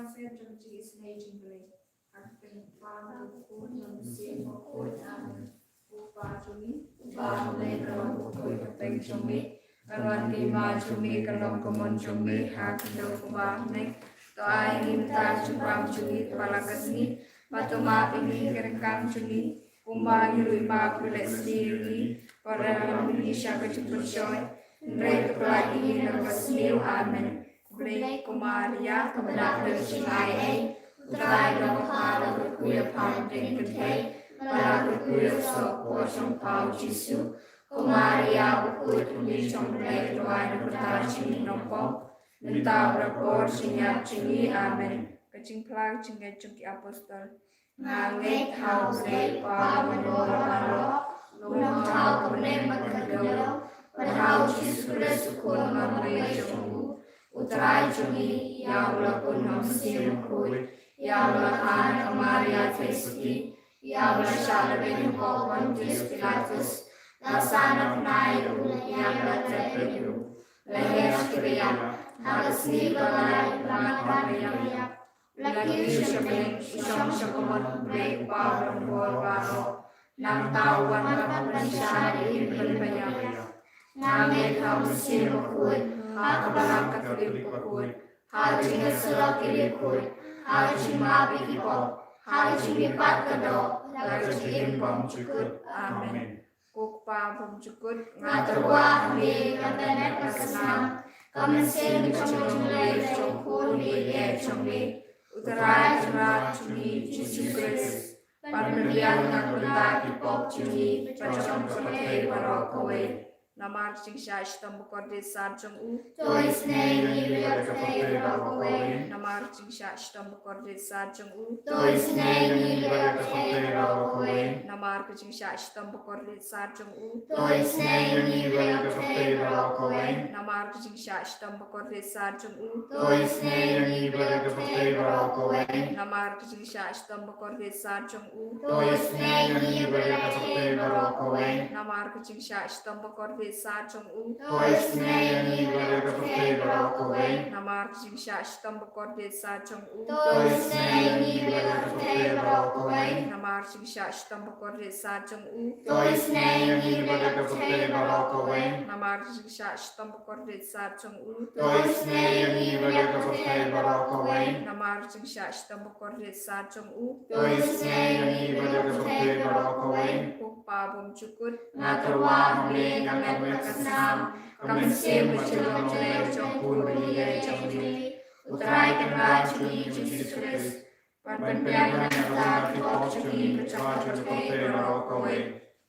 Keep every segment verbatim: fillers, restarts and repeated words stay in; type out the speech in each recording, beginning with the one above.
Sngewthuh jong ka jingisynei jong U Blei. Ha ka kyrteng U Kpa, U Khun, U Mynsiem Bakhuid. Amen. Ko Kpa jong ngi, uba ha bneng, ka long ka kyrteng jong me. Ka don ka hima jong me, ka long ka mon jong me ha ka khyndew kaba ha bneng. To ai ngi mynta ka jingbam jong ngi kaba la ka sngi. Bad to map ïa ngi ki ryngkang jong ngi, kumba ngi ruh ngi map ïa ki ba leh sniew ïa ngi. Bad ym dei ban ïoh ngi sha ka jingpynshoi, hynrei to pyllait ïa ngi na kaba sniew. Amen. Khublei ko Maria, kaba dap da ka jingai ei. U Trai u don bad pha, la kyrkhu ïa pha hapdeng ki kynthei, bad la kyrkhu ïa u soh ka por jong pha U Jisu. Ko Maria bakhuid, ka kmie jong U Blei, duwai na ka bynta jong ngi ki nongpop, mynta bad ha ka por jingïap jong ngi. Amen. Ka jingphla ka jingngeit jong ki apostol. Nga ngeit ha U Blei Kpa Bahaïing, U Nongthaw kaba bneng bad ka khyndew, bad ha U Jisu Khrist U Khun ba ïeit jong U, U Trai jong ngi, ïa uba la bun ha U Mynsiem Bakhuid, ïa uba la kha na ka Maria Theisotti, ïa uba la shah lehbeiñ ha u Pontius Pilatus, la sah na bnai, la kynduh, la tep bad u, la her sha ki baïap, ha ka sngi kaba lai, la mad bad baïap. La kiew sha bneng, la shong sha ka mon U Blei U Kpa uba don bor baroh. Nangta u wan pat ban shah ha ka ïing ba ïap. Nga ngeit ha U Mynsiem Bakhuid, ha ka Balang Katholik bakhuid, ha ka jingïasyllok ki riewkhuid, ha ka jingmap ïa ki pop, ha ka jingmihpat ka doh, bad ha ka jingim bymjukut. Amen. Ko Kpa bymjukut, nga tyrwa ha me ka met bad ka snam, ka mynsiem ka jinglong jong U Blei U Khun ba ïeit jong me, U Trai Kynrad jong ngi U Jisu Khrist, ban pynbiang na ka bynta ki pop jong ngi bad jong ka pyrthei baroh kawei. Namar ka jingshah shitom bakordit sat jong U. To isynei ïa ngi bad ka pyrthei baroh kawei. Namar ka jingshah shitom bakordit sat jong U. To isynei ïa ngi bad ka pyrthei baroh kawei. Namar ka jingshah shitom bakordit sat jong U. To isynei ïa ngi bad ka pyrthei baroh kawei. Namar ka jingshah shitom bakordit sat jong U. To isynei ïa ngi bad ka pyrthei baroh kawei. Namar ka jingshah shitom bakordit sat jong U. To isynei ïa ngi bad ka pyrthei baroh kawei. Namar ka jingshah shitom bakordit sat jong U. To isynei ïa ngi bad ka pyrthei baroh kawei. Namar ka jingshah shitom bakordit sat jong U. To isynei ïa ngi bad ka pyrthei baroh kawei. Namar ka jingshah shitom bakordit sat jong U. To isynei ïa ngi bad ka pyrthei baroh kawei. Namar ka jingshah shitom bakordit sat jong U. To isynei ïa ngi bad ka pyrthei baroh kawei. Namar ka jingshah shitom bakordit sat jong U. To isynei ïa ngi bad ka pyrthei baroh kawei. Ko Kpa bymjukut. Nga tyrwa ha me ka met bad ka snam, ka mynsiem ka jinglong jong U Khun ba ïeit jong me, U Trai Kynrad jong ngi U Jisu Khrist, ban pynbiang na ka bynta ki pop jong ngi bad jong ka pyrthei baroh kawei.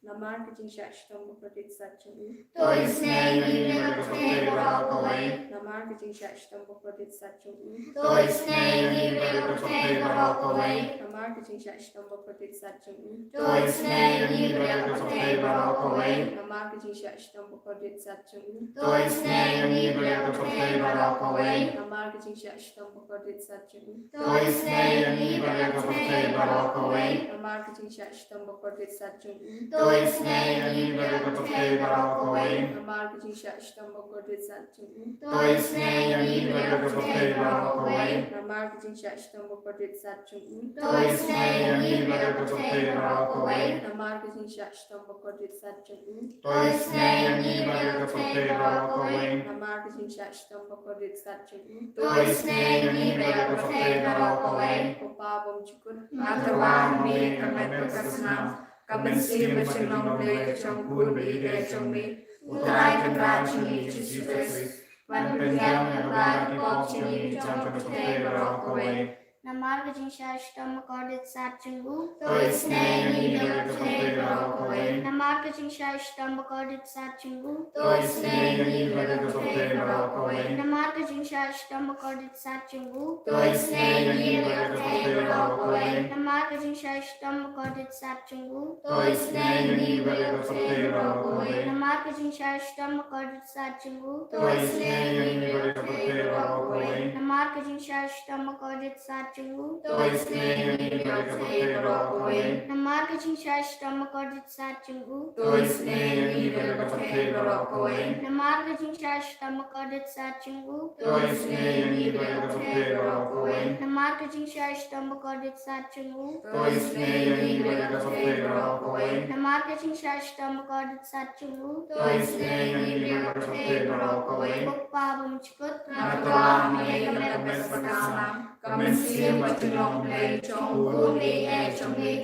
Namar ka jingshah shitom bakordit sat jong U. To isynei ïa ngi bad ka pyrthei baroh kawei. Namar ka jingshah shitom bakordit sat jong U. To isynei ïa ngi bad ka pyrthei baroh kawei. Namar ka jingshah shitom bakordit sat jong U. To isynei ïa ngi bad ka pyrthei baroh kawei. Namar ka jingshah shitom bakordit sat jong U. To isynei ïa ngi bad ka pyrthei baroh kawei. Namar ka jingshah shitom bakordit sat jong U. To isynei ïa ngi bad ka pyrthei baroh kawei. Namar ka jingshah shitom bakordit sat jong U. To isynei ïa ngi bad ka pyrthei baroh kawei. Namar ka jingshah shitom bakordit sat jong U. To isynei ïa ngi bad ka pyrthei baroh kawei. Namar ka jingshah shitom bakordit sat jong U. To isynei ïa ngi bad ka pyrthei baroh kawei. Namar ka jingshah shitom bakordit sat jong U. To isynei ïa ngi bad ka pyrthei baroh kawei. Namar ka jingshah shitom bakordit sat jong U. To isynei ïa ngi bad ka pyrthei baroh kawei. Ko Kpa bymjukut. Nga tyrwa ha me ka met bad ka snam, ka mynsiem ka jinglong jong U Blei U Khun ba ïeit jong me, U Trai Kynrad jong ngi U Jisu Khrist, ban pynbiang na ka bynta ki pop jong ngi bad jong ka pyrthei baroh kawei. Namar ka jingshah shitom bakordit sat jong U. To isynei ïa ngi bad ka pyrthei baroh kawei. Namar ka jingshah shitom bakordit sat jong U. To isynei ïa ngi bad ka pyrthei baroh kawei. Namar ka jingshah shitom bakordit sat jong U. To isynei ïa ngi bad ka pyrthei baroh kawei. Namar ka jingshah shitom bakordit sat jong U. To isynei ïa ngi bad ka pyrthei baroh kawei. Namar ka jingshah shitom bakordit sat jong U. To isynei ïa ngi bad ka pyrthei baroh kawei. Namar ka jingshah shitom ba kordit sat jong u, to isynei ïa ngi bad ïa ka pyrthei baroh kawei. Namar ka jingshah shitom ba kordit sat jong u, to isynei ïa ngi bad ïa ka pyrthei baroh kawei. Namar ka jingshah shitom ba kordit sat jong u, to isynei ïa ngi bad ïa ka pyrthei baroh kawei. Namar ka jingshah shitom ba kordit sat jong u, to isynei ïa ngi bad ïa ka pyrthei baroh kawei. Namar ka jingshah shitom ba kordit sat jong u, to isynei ïa ngi bad ïa ka pyrthei baroh kawei. Ko Kpa bymjukut, nga tyrwa ha me ïa ka met bad ka snam, ka mynsiem bad jinglong Blei jong u Khun baieit jong ngi,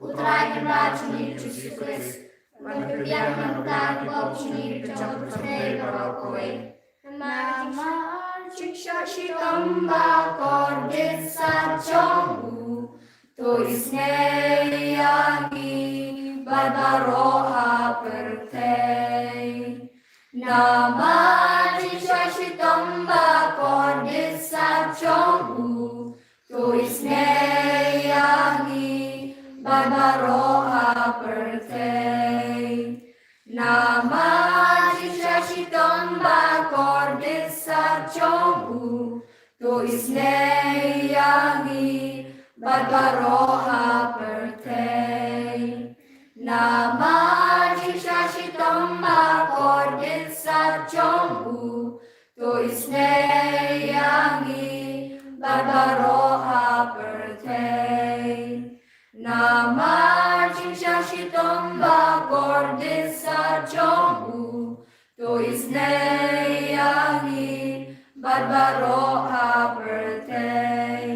U Trai Kynrad jong ngi Jisu Khrist, ban pynbiang na ka bynta ki pop jong ngi bad jong ka pyrthei baroh kawei. Namar jingshah shitom ba kordit sat jong u, to isynei ïa ngi bad baroh ha pyrthei. Namar jingshah shitom ba kordit sat jong u, to isynei ïa ngi bad baroh ha pyrthei. Namar jingshah shitom ba kordit sat jong u, to isynei ïa ngi bad baroh ha pyrthei. Namar jingshah shitom ba kordit sat jong u, to isynei ïa ngi bad baroh ha pyrthei. Namar jingshah shitom ba kordit sat jong u, to isynei ïa ngi bad baroh ha pyrthei.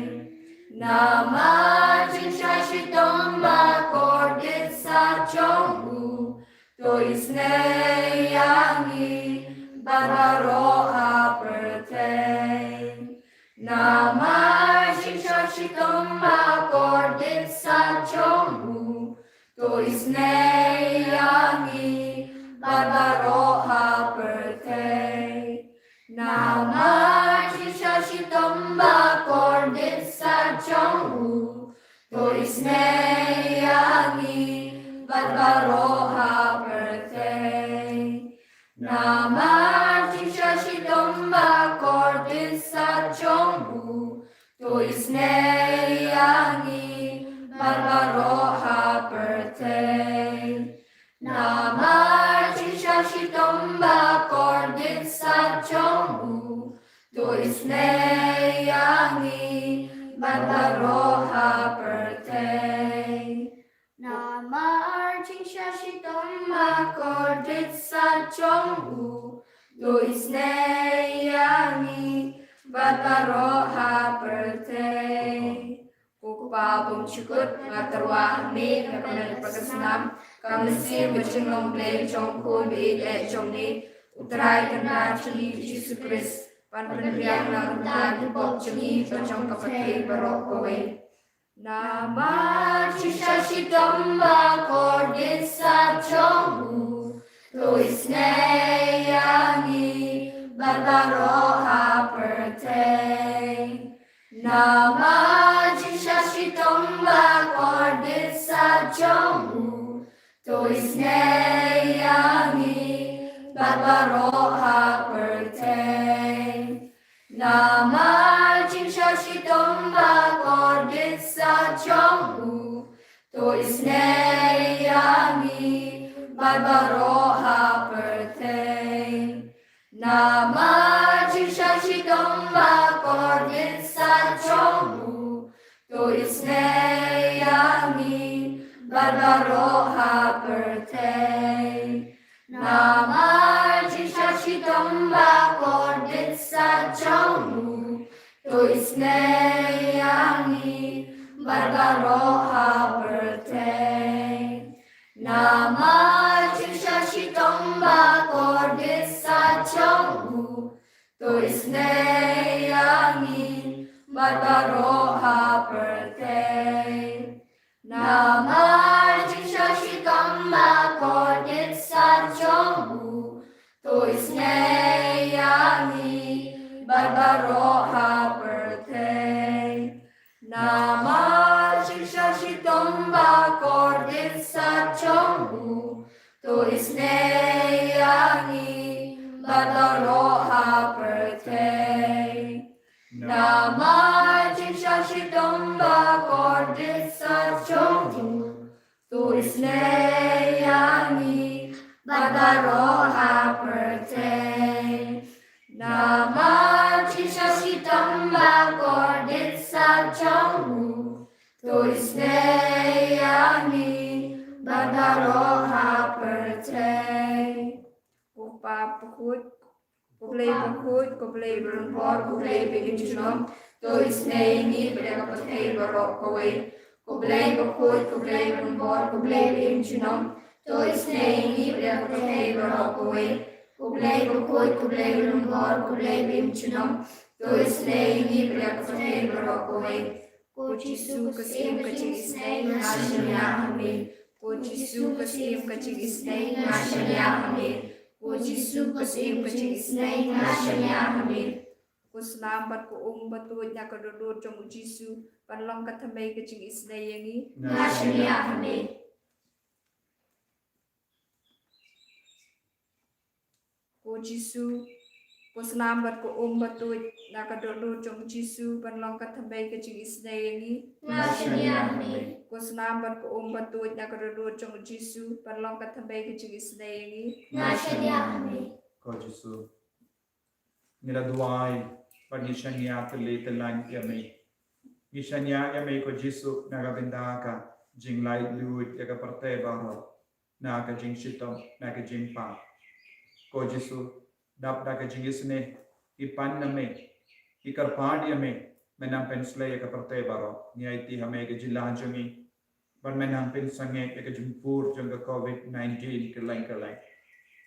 Namar jingshah shitom ba kordit sat jong u, to isynei ïa ngi bad baroh ha pyrthei. Namar jingshah shitom ba kordit sat jong u, to isynei ïa ngi bad baroh ha pyrthei. Namar jingshah shitom ba kordit sat jong u, to isynei ïa ngi bad baroh ha pyrthei. Namar jingshah shitom ba kordit sat jong u, to isynei ïa ngi bad baroh ha pyrthei. Namar jingshah shitom ba kordit sat jong u, to isynei ïa ngi bad baroh ha pyrthei. Namar jingshah shitom ba kordit sat jong u, to isynei ïa ngi bad baroh ha pyrthei. Ko Kpa bymjukut, nga tyrwa ha me ïa ka met bad ka snam, ka mynsiem bad jinglong Blei jong u Khun baieit jong ngi, U Trai Kynrad jong ngi Jisu Khrist, ban pynbiang na ka bynta ki pop jong ngi bad jong ka pyrthei baroh kawei. Namar jingshah shitom ba kordit sat jong u, to isynei ïa ngi bad baroh ha pyrthei. Namar jingshah shitom ba kordit sat jong u, to isynei ïa ngi bad baroh ha pyrthei. Namar jingshah shitom ba kordit sat jong u, to isynei ïa ngi bad baroh ha pyrthei. Namar jingshah shitom ba kordit sat jong u, to isynei ïa ngi bad baroh ha pyrthei. Namar jingshah shitom ba kordit sat jong u, to isynei ïa ngi bad baroh ha pyrthei. Namar jingshah shitom ba kordit sat jong u, to isynei ïa ngi bad baroh ha pyrthei. Namar jingshah shitom ba kordit sat jong u, to isynei ïa ngi bad baroh ha pyrthei. Namar jingshah shitom ba kordit sat jong u, to isynei ïa ngi bad baroh ha pyrthei. Namar jingshah shitom ba kordit sat jong u, to isynei ïa ngi bad baroh ha pyrthei. Namar jingshah shitom ba kordit sat jong u, to isynei ïa ngi bad baroh ha pyrthei. Ko Pa bakhuid, ko Blei bakhuid, ko Blei badonbor, ko Blei ba im junom, to isynei ïa ngi bad ïa ka pyrthei baroh kawei. Ko Blei bakhuid, ko Blei badonbor, ko Blei ba im junom, to isynei ïa ngi bad ïa ka pyrthei baroh kawei. Ko Blei bakhuid, ko Blei badonbor, ko Blei ba im junom, to isynei ïa ngi bad ïa ka pyrthei baroh kawei. Ko Jisu, ka Syiem ka jingisynei, nga shaniah ha me. Ko Jisu, ka Syiem ka jingisynei, nga shaniah ha me. Ko Jisu, ka Syiem ka jingisynei, nga shaniah ha me. Ko snam bad ko um batuid na ka dohnud jong u Jisu, ban long ka thymmei ka jingisynei ïa ngi, nga shaniah ha me. Ko Jisu, ko snam bad ko um batuid na ka dohnud jong u Jisu, ban long ka thymmei ka jingisynei ïa ngi, nga shaniah ha me. Ko snam bad ko um batuid na ka dohnud jong u Jisu, ban long ka thymmei ka jingisynei ïa ngi, nga shaniah ha me. Ko Jisu, ngi la duwai bad ngi shaniah tylli tyllan ïa me. Ngi shaniah ïa me ko Jisu na ka bynta ka jinglaitluid ïa ka pyrthei baroh na ka jingshitom, na ka jingpang. Ko Jisu, dap da ka jingisynei, ngi pan na me, ngi kyrpad ïa me, men nang pynsleh ïa ka pyrthei baroh. Ngi aiti ha me ka jylla jong ngi, bad men nang pynsangeh ïa ka jingpur jong ka covid nineteen kylleng kylleng.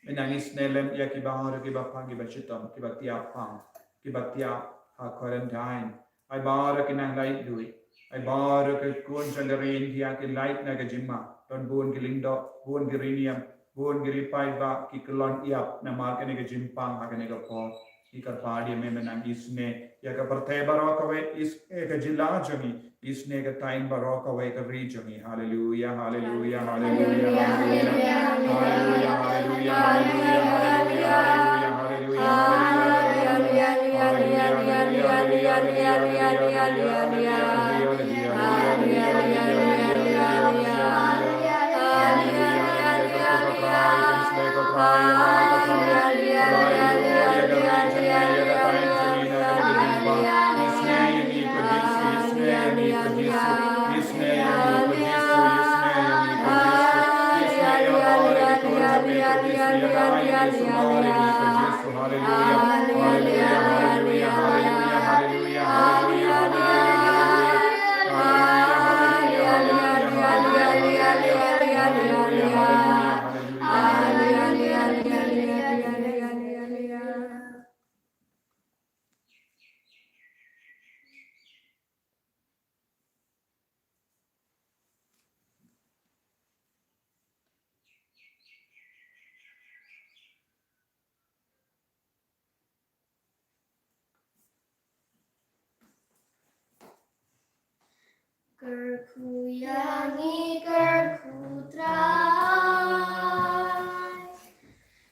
Men nang isynei lem ïa kiba baroh, kiba pang, kiba shitom, kiba thiah pang, kiba thiah ha quarantine. Ai baroh ki nang laitluid. Ai baroh ki khun jong ka ri India ki lait na ka jingma. Don bun ki lyngdoh, bun ki ri niam, bun ki ri paidbah ki kyllon ïap namar kane ka jingpang ha kane ka por. Ngi kyrpad ïa me, men nang isynei ïa ka pyrthei baroh kawei, isynei ka jylla jong ngi, isynei ka thaiñ baroh kawei, ka ri jong ngi. Haleluya, haleluya, haleluya, haleluya. Hallelujah, hallelujah, hallelujah, hallelujah, hallelujah, hallelujah. Kyrkhu ïa ngi, kyrkhu Trai.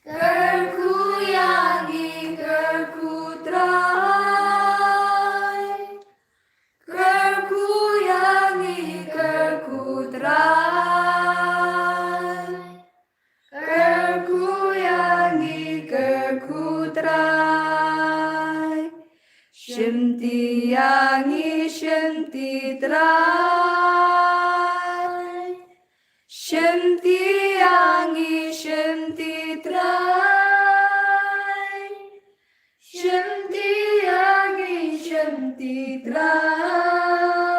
Kyrkhu ïa ngi, kyrkhu Trai. Kyrkhu ïa ngi, kyrkhu Trai. Kyrkhu ïa ngi, kyrkhu Trai. Shimti ïa ngi, shimti Trai. Shimti ïa ngi, shimti Trai. Shimti ïa ngi, shimti Trai.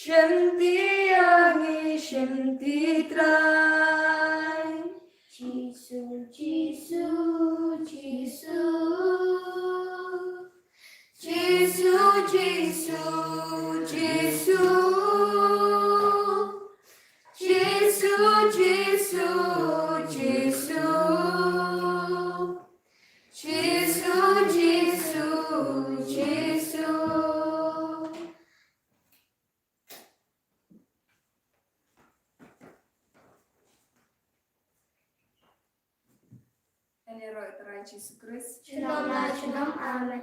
Shimti ïa ngi, shimti Trai. Jisu, Jisu, Jisu. Jisu, Jisu, Jisu. Jisu, Jisu, Jisu. Jisu, Jisu, Jisu. Ïaroh Trai Jisu Khrist. Junom la junom. Amen.